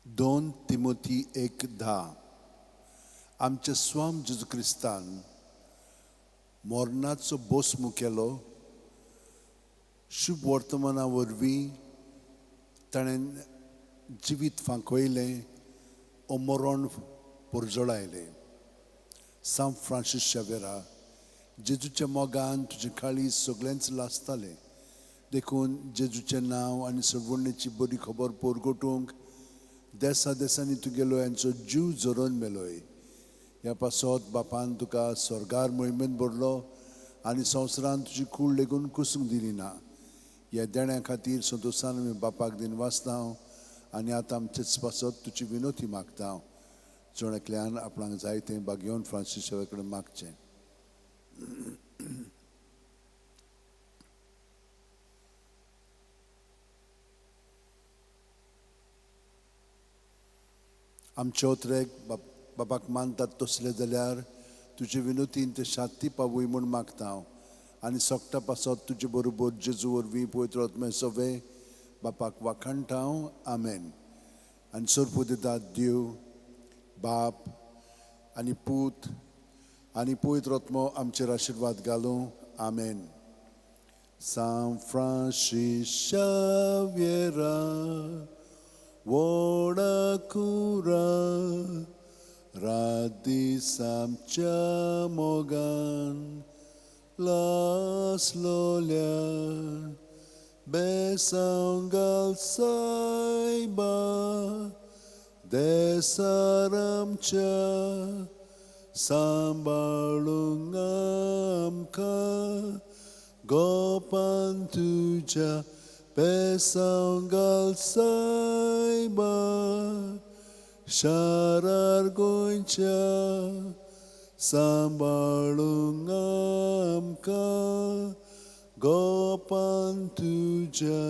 2 तिमोथी 1:10. आमच्या स्वाम जेजू क्रिस्तान मरणाचो बोस्मू केलो. शुभ वर्तमाना वरवीं ताणें जिवीत फांकयलें ओ मरण परजळायलें. सांत फ्रांसीस शावेरा, जेजूच्या मोगान तुजें काळीज सगळेंच लासतालें, देखून जेजूचें नांव आनी सोडवणेची बरी खबर परगटूंक देसा देसांनी तुगेलो यांचो जीव झरोवन मेलोय. ह्या पासत बापान तुका स्वर्गार मोहिमेंत भरलो आनी संवसारान तुजी कूड लेगून कुसूंक दिली ना. ह्या देण्या खातीर संतोशान आमी बापाक दिनवासता आनी आतां आमचेच पासत तुजी विनोती मागता. जण एकल्यान आपणाक जाय तें बागेवन फ्रांसीस शावे कडेन मागचें. आमचे ओतरेक बापाक मानतात तसले जाल्यार तुजे विनोतीन ते शांती पावूय म्हूण मागता हांव आनी सोगटा पासत तुजे बरोबर जेजू वरवीं पवित्र आत्म्या सवे बापाक वाखाणटा हांव. आमेन. आनी सोरपू दितात देव बाप आनी पूत आनी पवित्र आत्मो आमचेर आशिर्वाद घालूं. आमेन. सांत फ्रांसीस शाव्येरा व्हडा कुरा रात दीस आमच्या मोगान लासलोल्या बेसांव घाल सायबा देसार आमच्या सांबाळूंक आमकां गोपान तुज्या बेसांव घाल सायबा शारार गोंयच्या सांबाळूंक आमकां गोपान तुज्या.